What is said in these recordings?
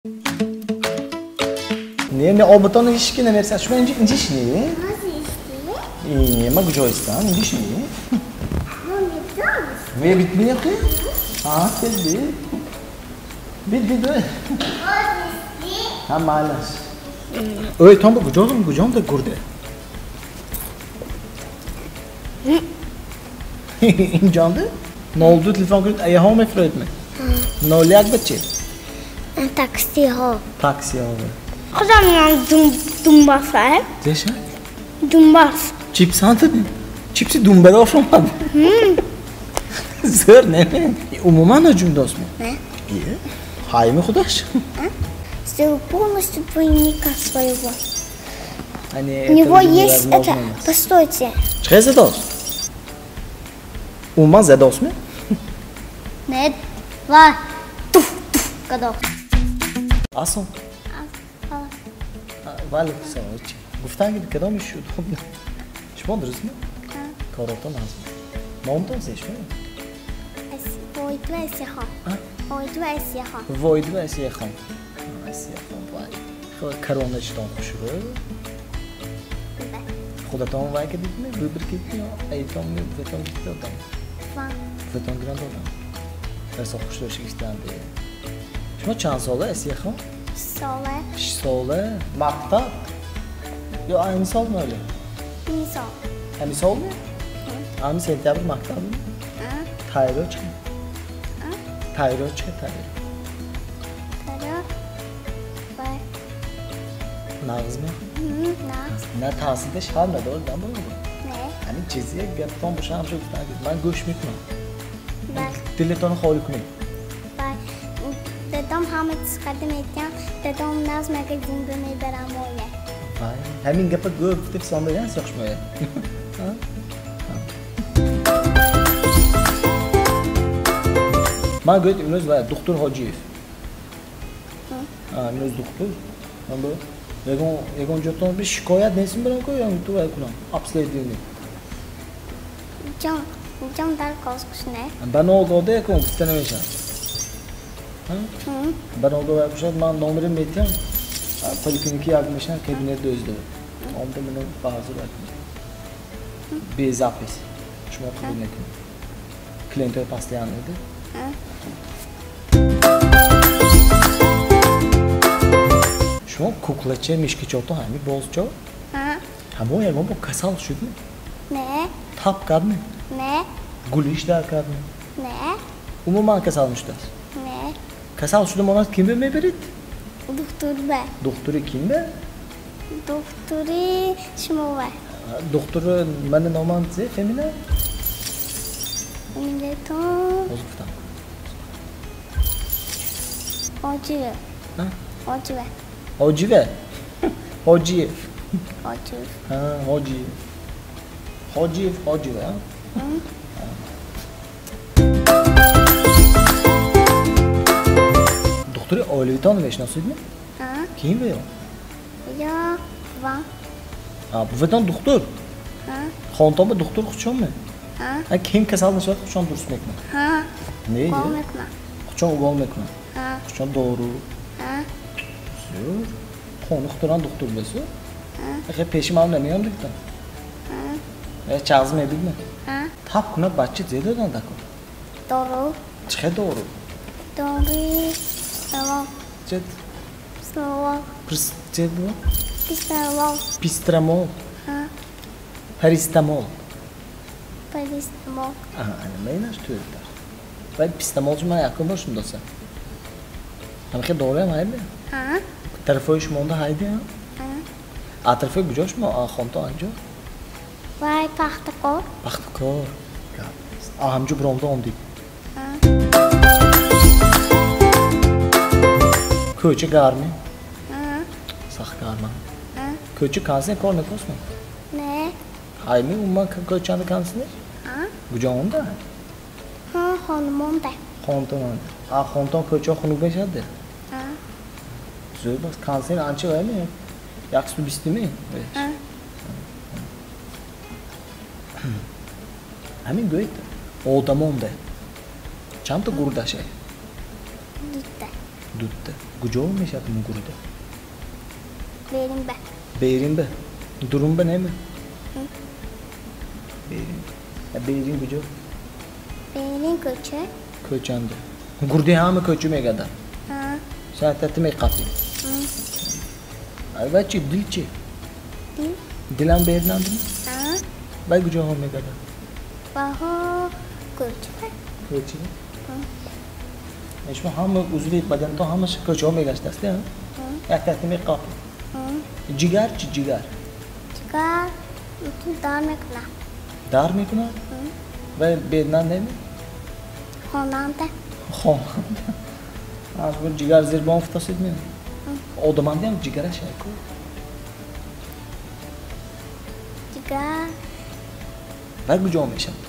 Не, не обатон ҳеч ки намерасад. Шумо инҷа инҷа шинед? Не, ма куҷо истам? Инҷа шинед? Ме битми охи? Ҳа, тез бит. Бит, бит, бит. Ҳа, майлаш. Ой, тон ба куҷо куҷомда гурде? Инҷонда? 02 телефон кунед, аяҳо мефироед ме? 01 ба чи? Таксиҳо. Таксиҳо. Худам думбас ай. Зеша? Думбас. Чипс ҳанта? Чипси думбадор омад. Зӯр не? Умуман наҷумдост ме? Не. Е? Ҳайми худаш? Сделаю полностью двойника своего. Они, У него есть это. Постойте. Чӣ задост? Умуман задост ме? Нет. Ва. Туф, туф, гадо. Асон. Валейкум салом. Гуфтан ки кадоми шуд? Шумо дуруст ме? Коротон ҳаст. Номтон зеш ме? Воиду Асияхон. Воиду Асияхон. Воиду Асияхон. Асияхон вай. Короначтон хушрӯ? Худатон вай кардид ме? Выбор кардид ё айтон ме? Буватон гирифта додам? Буватон гиран додам. Расо хушрӯ шигифтанд. Шумо чанд сола Асияхон? Сола. Сола. Мактаб? Ё ами сол ме оле? Ами сол. Ами сол ме? Ами сентябр мактаб ме? Тайро чӣ? Тайро чӣ тайро? Тайро вай. Нағз ме? Нағз. На таҳсилда шар надорад, на бобо? Не. Ҳамин чизе гаптон боша ҳамшо гуфтан ман гӯш мекунам. Бале. Дилатонро холӣ кунед. Бале. Дадом ҳама чиз қадим метиҳам, дадом нағз магазин ба мебарам оя. Вай, ҳамин гапа гӯ гуфта фисондаgan сиёх шумоя. Ман гӯяд имрӯз вай духтур Ҳоҷиев. Имрӯз духтур. Ман бо ягон ягон ҷотон би шикоят нестим барам ко ё ту вай кунам. Обследование. Ҷон, ҷон дар коз не? Ба ногоҳ кун гуфта намешавад. Ба ногоҳ вай бошад ман номери метиҳам. Поликлиники як мешавам кабинет дӯздор. Омда мено ба ҳазур вай кунед. Без запись. Шумо қабул мекунед. Клиентҳои постоянный ди. Шумо куклача мишкичото ҳами бозчо? Ҳамон ягон бо касал шудми? Не. Тап кардми? Не. Гулиш дар кардми? Не. Умуман касал нашудааст? Не. Касал шуда монад ким бе мебарид? Духтур бе. Духтури ким бе? Духтури шумо бе. Духтури мани номам зе Фемина? Миллатон. Ҳозир гуфтам. Ҳоҷиев. Ҳоҷиев. Ҳоҷиве? Ҳоҷиев. Ҳоҷиев. Ҳоҷиев. Ҳоҷиев, Ҳоҷиве, а? Духтури оилавитонро мешиносидми? Ким бе ё? Ё бувам. Буватон духтур? Хонтон ба духтур худшонме? Ким касал нашавад худшон дуруст мекунад? Не? Укол мекунад. Худшон укол мекунад? Худшон дору? Зӯр. Хони худторан духтур бесу? Хе пеши ман намеём дигтан. Чағз мебидме? Тап кунад бача зе додан дако? Дору. Чӣ хел дору? Дори Пистамол. Чет? Пистамол. Чет бу? Пистамол. Пистрамол. Паристамол. Паристамол. Ана майнаш тӯртар. Вай пистамол чун ман якум бор шунидосам. Ҳамин хел доруям ҳайбе? Тарафҳои шумонда ҳайде? А тарафҳои куҷо шумо? Хонто анҷо? Вай Пахтакор. Пахтакор. А ҳамҷо биромда омдид. Кӯча гарми? Сахт гарма. Кӯча консин кор накосме? Не. Ҳайми умуман кӯчанда консинер? Куҷо онда? Хонумонда. Хонтонанда. А хонтон кӯча хунук мешавад? Зӯр бас консин анча вайми? 120 ми? Ҳамин гӯед одамонда чандта гурдаше? Дута. Дута. Куҷо мешавад гурда? Берин ба. Берин ба? Дурун ба неме? Берин. Берин куҷо? Берин кӯча. Кӯчанда. Гурди ҳама кӯча мегардад. Саатати меқапӣ. Ва чи дил чи? Дил? Дилам беринанд? Вай куҷоҳо мегардад? Ваҳо кӯча. Кӯча? Шумо ҳама узви баданатон ҳамаш кӯчаҳо мегаштааст, як таҳти меқапӣ. Ҷигар чи ҷигар? Ҷигар ту дар мекунад. Дар мекунад? Вай беринанд неме? Хонанда. Хонанда. Аз бу ҷигар зир бон футосид ме? Одамандиам ҷигараш яку. Ҷигар. Вай куҷо мешавад?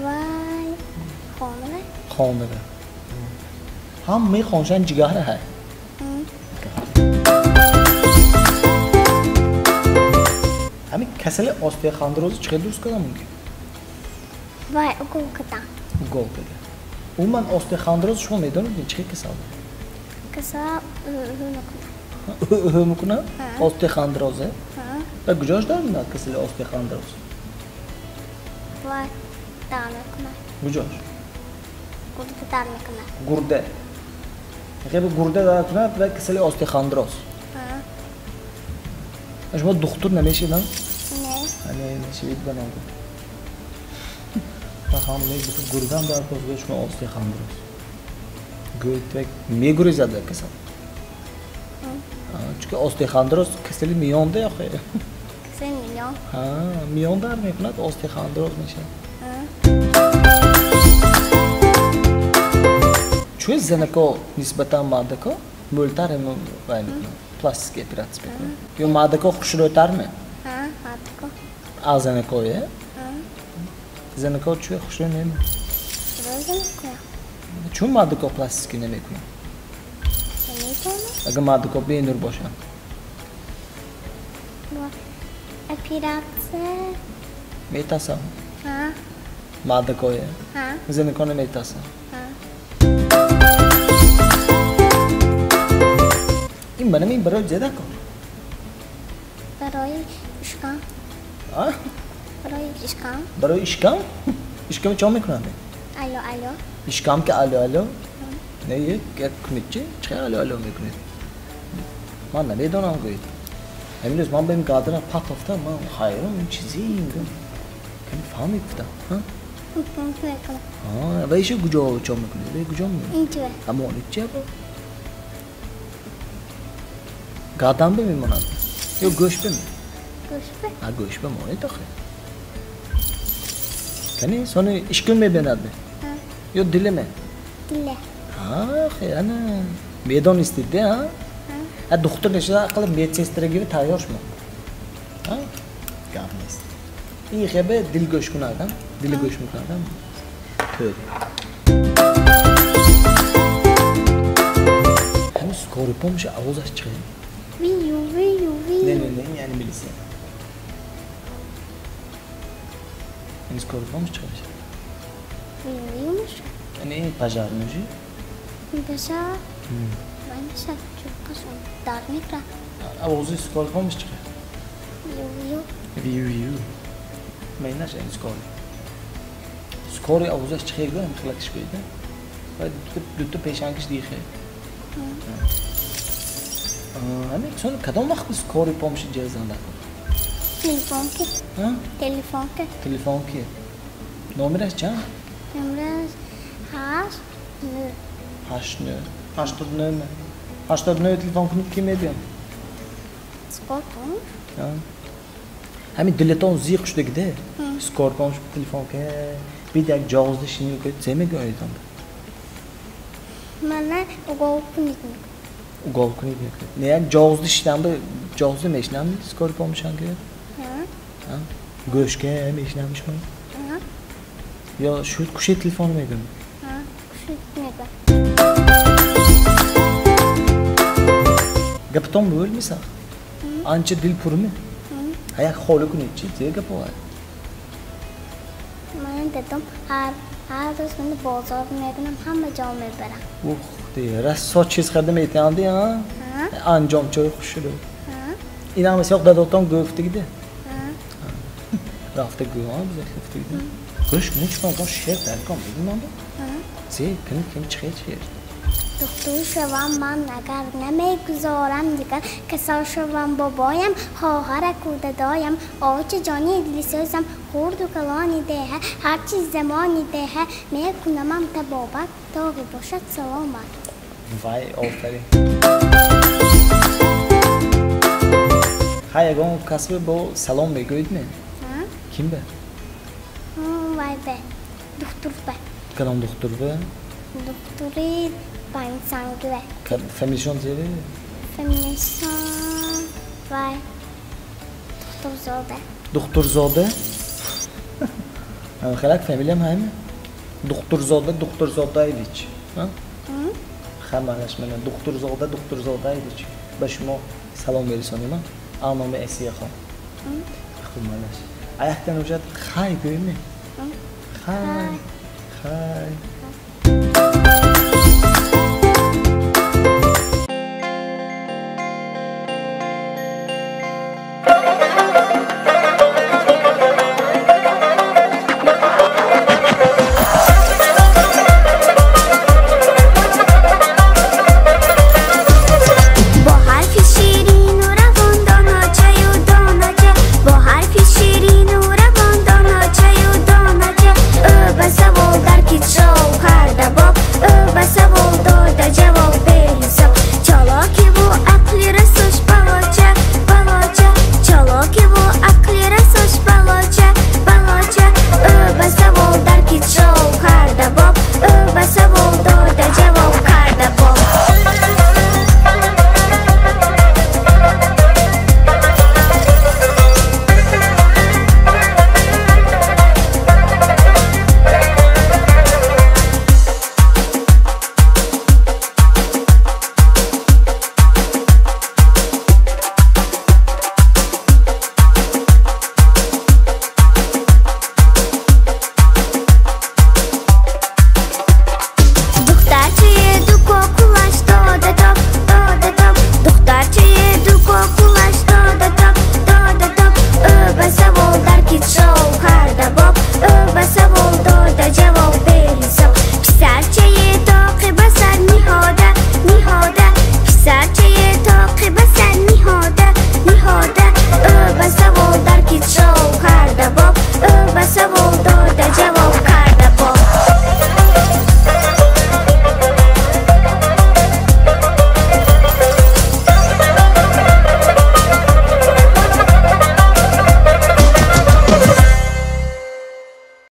Вай хонава. Хонава. Ҳамаи хоншан ҷигар ҳай. Ҳамин касали остеохондрозро чӣ хел дуруст кардан мумкин? Вай укол кардан. Укол кардан. Умуман остеохондроз шумо медонед чӣ хел касал? Касал ӯ мекунад. Ӯ мекунад? Остеохондрозе? Ва куҷош дар мекунад касали остеохондроз? Вай дар мекунад. Куҷош? Гурда дар мекунад. Гурда. Хеб гурда дар мекунад ва касали остеохондроз. Шумо духтур намешед, не? Не. Не, шевид ба ном. Ҳам мегуфт гурдам дар козга шумо остеохондроз. Гӯед век мегурезад ва касал. Чунки остеохондроз касали миёнда охе. Касали миён. Ҳа, миён дар мекунад, остеохондроз мешавад. Чун занако нисбатан мардако мӯлтар вай мекунад, пластический операция мекунад. Ё мардако хушрӯйтар ме? Ҳа, мардако. А занакое? Занако чӯ хушрӯй неме? Чун мардако пластический намекунад? Агар мардако бенур бошанд. Операция. Метасам? Ҳа. Мардакое? Ҳа. Занако наметасам? Ҳа. Ин манам ин барои зеда кор? Барои ишкам. А? Барои ишкам. Барои ишкам? Ишкам чо мекунанд? Алло, алло. Ишкам ки алло, алло? Не, як кунед чи? Чӣ алло, алло мекунед? Ман намедонам гӯед. Ҳамин рӯз ман ба ин гадра патофтам, ман ҳайрон, ин чизи ин гӯ. Ками фаҳмед гуфтам, ҳа? Ҳа, ва иша куҷо чо мекунед? Ва куҷо мекунед? Инҷо. Ҳамонед чи аба? Гадам ба мемонад? Ё гӯшт ба ме? Гӯшт ба. Ҳа, гӯшт ба монед охе. Кани, сони ишкун мебинад ме? Ё диле ме? Диле. Ҳа, охе, ана медонистед, де, ҳа? Ҳа, духтур нешуда ақалла медсестрагиви тайёр шумо. Ҳа? Гап нест. Ин хебе дил гӯш кунад, ҳа? Дили гӯш мекунад, ҳа? Тӯри. Ҳамин скорый помощи овозаш чӣ? Вию, вию, вию. Не, не, не, яъне милиция. Ин скорый помощь чӣ мешавад? Вию, вию мешавад. Яъне ин пожар мешавад? Пожар? Вай мешавад, чунки дар мекунад. Овози скорый помощь чӣ? Вию, вию. Вию, вию. Майнаш ин скорый. Скорый овозаш чӣ гӯям, хелакиш гӯед? Вай дута пешангиш дихе. Ҳамин сон кадом вақт скорый помощи ҷезанда? Телефон ки. Ҳа? Телефон ки. Телефон ки. Номераш чанд? Номераш 8 9. 8 9. 89. 89 телефон кунед ки мебиям? Скорый помощь? Ҳа. Ҳамин дилатон зиқ шудагиде? Скорый помощь телефон ки бид як ҷоғизда шинӣ кунед, зе мегӯедон? Мана угол кунед. Угол кунед мекунед. Не, як ҷоғизда шинам, ҷоғизда мешинам, скорый помощь ки? Ҳа. Ҳа? Гӯшка мешинам шумо? Ҳа. Ё шуд кушед телефон мегӯям? Ҳа, кушед мегӯям. Гапатон бӯлмиса? Анча дил пурми? Ҳа, як холӣ кунед чи? Зе гапо ҳай? Ман дадам ҳар рӯз мани бозор мебинам, ҳама ҷо мебарам. Ух, Расо чиз харда метиҳанди, анҷомчои хушрӯ. Инам исоқ дадотон гуфтигиде. Рафта гӯ, гуфтигиде. Гӯш кунӣ, чӣ кунам, шер дарком бигӯманда? Зе, кунӣ, кунӣ, чӣ шер? Духтур шавам ман агар, намегузорам дигар касал шавам бобоям, хоҳараку дадоям, оча ҷони дилсӯзам, хурду калони деҳа, ҳарчи замони деҳа, мекунамам табобат, то бошад саломат. Вай, офарин. Ҳай, ягон касбе бо салом мегӯед ме? Ким бе? Вай бе, духтур бе. Кадом духтур бе? Духтури Панҷсангве. Фамилишон зере? Фамилишон вай Духтурзода. Духтурзода? Хелак фамилиям ҳайме? Духтурзода Духтурзодаевич. Хаманаш мана Духтурзода Духтурзодаевич. Ба шумо салом мерасонем, а? Номи Эсияхон. Хуб, манаш. Аяктан уҷат хай гӯйме? Хай. Хай.